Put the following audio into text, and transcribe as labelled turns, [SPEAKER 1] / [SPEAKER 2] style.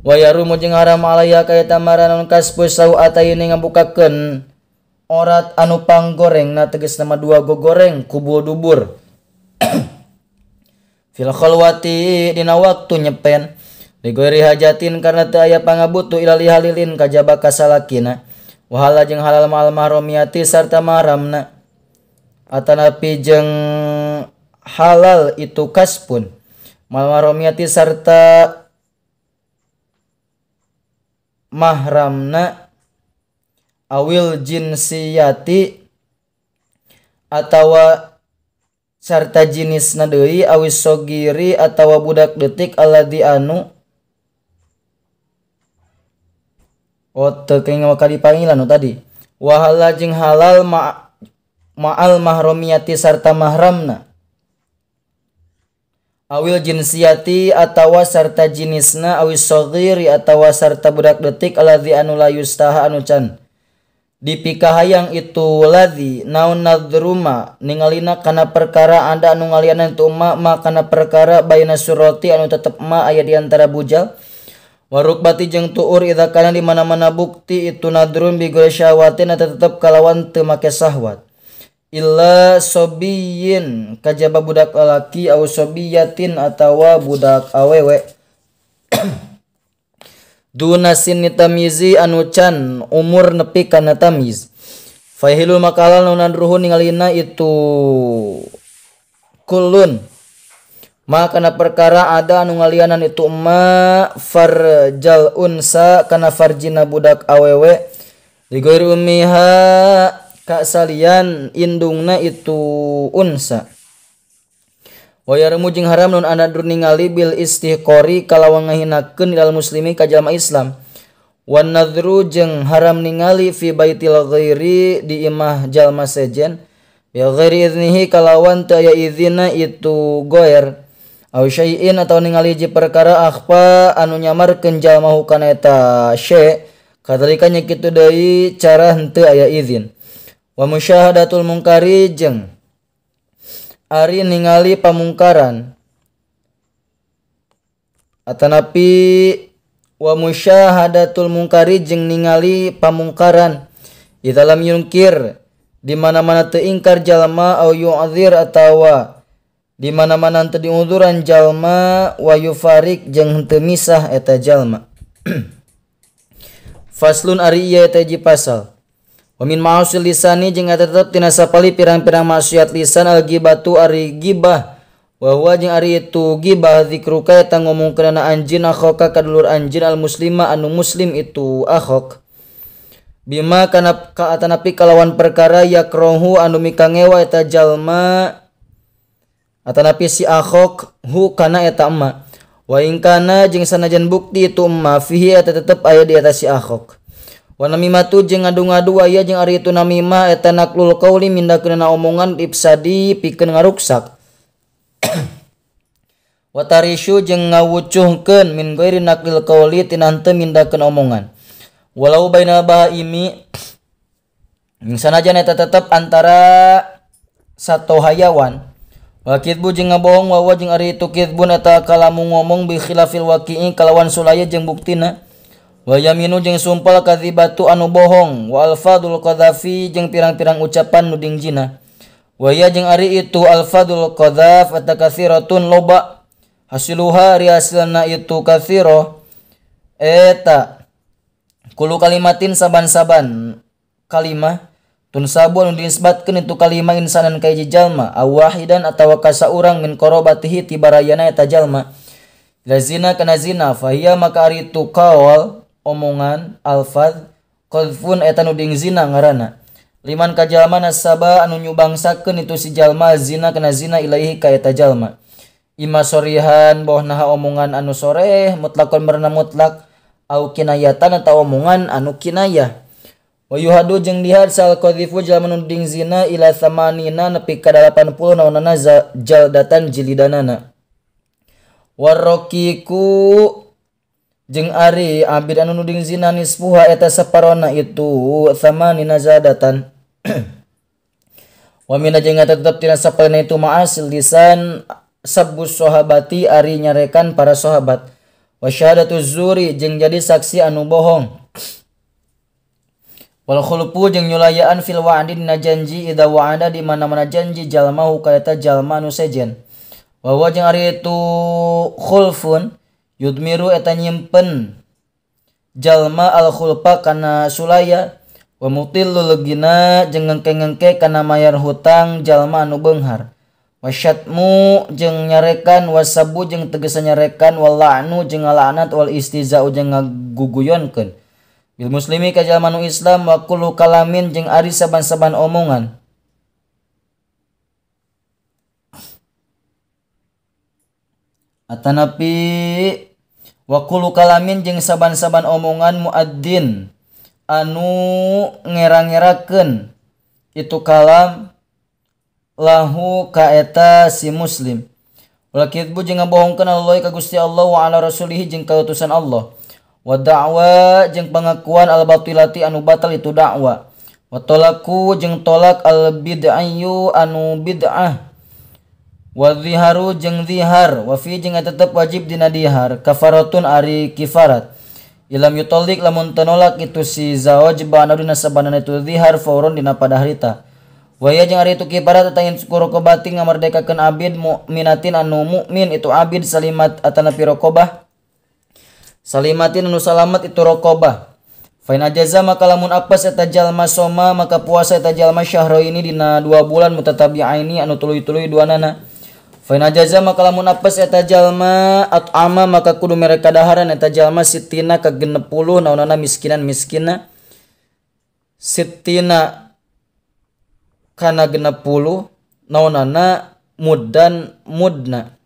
[SPEAKER 1] Wa yarumu jeung haram alaiha ka eta maranon kasbu sawataini ngabukakeun orat anu panggorengna tegasna mah dua gogoreng kubul dubur. Fil khalwati dina waktu nyepen ligoiri hajatin karena teu aya pangabutuh ila lihalilin kajaba kasalakina. Wa halal jeung halal ma'al mahromiyati sarta mahramna. Atanapi jeung halal itu kaspun mal mahromiyati sarta mahramna awil jinsiyati atawa sarta jenisna deui awis sogiri atawa budak detik alladzi anu oh teu kenging wakali panggilan nu tadi. Wahala jeung halal ma'al mahromiyati sarta mahramna awil jinsiyati atawa sarta jenisna awis sogiri atawa sarta budak detik alladzi anu la yustaha anu can dipikahayang itu ladzi naun nadruma ningalina kana perkara anda anu ngalianan itu ma ma kana perkara baina surati anu tetep ma aya di antara bujal warukbati jeung tuur idza kana di mana-mana bukti itu nadrun bi ghairi syawatin eta tetep kalawan teu make sahwat illa sobiyin kajaba budak lalaki au sobiyatin atawa budak awewe duna sinni tamyizi anu can umur nepi kana tamyiz fahilu makalal nu nadruhu ningalina itu kullun ma kana perkara ada anu ngalianan itu ma farjal unsa kana farjina budak awewe ligoiri ummiha ka salian indungna itu unsa. Wa yarmu jeung haram nun anadru ningali bil istihqari kalawan ngahinakeun ilal muslimi ka jalma Islam. Wan nadru jeung haram ningali fi baitil ghairi di imah jalma sejen bi ghairi iznihi kalawan teu aya izinna itu goer aw syai'in atawa ningali hiji perkara akhfa anu nyamarkeun jalma hukana eta syai' kadzalika nya kitu deui cara henteu aya izin. Wa musyahadatul mungkari jeung ari ningali pamungkaran atanapi wa musyahadatul mungkari jeung ningali pamungkaran idza lam yungkir di mana-mana teu ingkar jalma au yu'dzir atawa di mana-mana teu diuduran jalma wa yufarik jeung henteu misah eta jalma. Faslun ari ieu eta hiji pasal. Wa min ma'asil lisani jeung eta tetep tina sapali pirang-pirang maksiat lisan al ghibatu ari ghibah wa huwa jeung ari itu ghibah zikruka eta ngomongkeunana anjeun akhaka ka dulur anjeun al muslima anu muslim itu akhok bima kana ka atanapi kalawan perkara yakrohu anu mikangewa eta jalma atanapi si akhok hu kana eta emma wa in kana jeung sanajan bukti itu emma fihi eta tetep aya di atas si akhok. Wa namimatu jeung ngadu-ngadu aya jeung ari itu namimah eta naklul qauli mindakeunana omongan ifsadi pikeun ngaruksak. Wa tarisyu jeung ngawucuhkeun min ghairi naklil qauli tina henteu mindakeun omongan. Walau bainal bahaimi jeung sanajan eta tetep antara sato hayawan. Wa kidbu jeung ngabohong wa jeung ari itu kidbun eta kalamu ngomong bi khilafil waqi'i kalawan sulaya jeung buktina. Wa yaminu jeung sumpal kadzibatu anu bohong wa alfadul qadzafi jeung pirang-pirang ucapan nu dingjina. Wa ya jeung ari itu alfadul qadzaf eta katsiratun loba hasiluha ari hasilna itu katsira eta kulu kalimatin saban-saban kalimah tunsabu anu dinisbatkeun itu kalimah insanan ka hiji jalma aw wahidan atawa ka saurang min qarabatihi ti barayana eta jalma la zina kana zina fahiya maka ari itu qaul omongan alfaz qadzfun eta nu ding zina ngaranna liman ka jalma nasaba anu nyubangsakeun itu si jalma zina kana zina ilaihi ka eta jalma ima sorihan boh naha omongan anu soreh mutlakon marna mutlak au kinayatan atau omongan anu kinayah wa yuhadu jeung dihad sal qadzifu jalma nu ding zina ila samanina nepi ka 80 naonana jaldatan jilidanana warrokiku jeung ari abid anu nuding zina nisfuha eta saparona itu samanina zadatan. Wa mina jeung eta tetep tina sapalina itu ma'asil lisan sabbus sahabati ari nyarekan para sahabat. Wa syahadatu zuri jeung jadi saksi anu bohong. Wal khulfu jeung nyulayaan fil wa'di dina janji idza wa'ada di mana-mana janji jalma ka eta jalma anu sejen. Wa huwa jeung ari itu khulfun yudmiru eta nyimpen jalma al khulfa kana sulaya wa mutillul gina jeung ngengke-ngengke kana mayar hutang jalma anu beunghar. Wasyatmu jeung nyarekan wasabu jeung tegesa nyarekan wal la'nu jeung ngalaknat wal istiza'u jeung ngaguguyonkeun bil muslimi ka jalma nu Islam wa kullu kalamin jeung ari saban-saban omongan atanapi wa kullu kalamin jeung saban-saban omongan muaddin anu ngerang-ngerakeun itu kalam lahu ka eta si muslim. Wal kadzbu jeung ngabohongkeun Allah ka Gusti Allah wa ala rasulihi jeung ka utusan Allah. Wa da'wa jeung pengakuan al batilati anu batal itu dakwa. Wa talaku jeung tolak al bid'ayu anu bid'ah. Wa ziharu jeung zihar wa fi jeung tetep wajib dina dihar kafaratun ari kifarat. Ilam yutolik lamun tenolak itu si zawaj ba'na dina sabanana itu zihar fauron dina pada harita. Waya jeung ari itu kifarat eta ingin rokobati ngamerdekakeun abid mukminatin anu mukmin itu abid salimat atanapi rokobah salimatin anu salamat itu rokobah. Fa in ajaza maka lamun apes eta jalma soma maka puasa eta jalma syahraini dina 2 bulan mutatabi'aini anu tuluy-tuluy duanana. Fa in ajaza maka lamun apes eta jalma at'ama maka kudu mere kadaharan eta jalma sitina ka 60 naonana miskinan miskina sitina kana 60 naonana muddan mudna.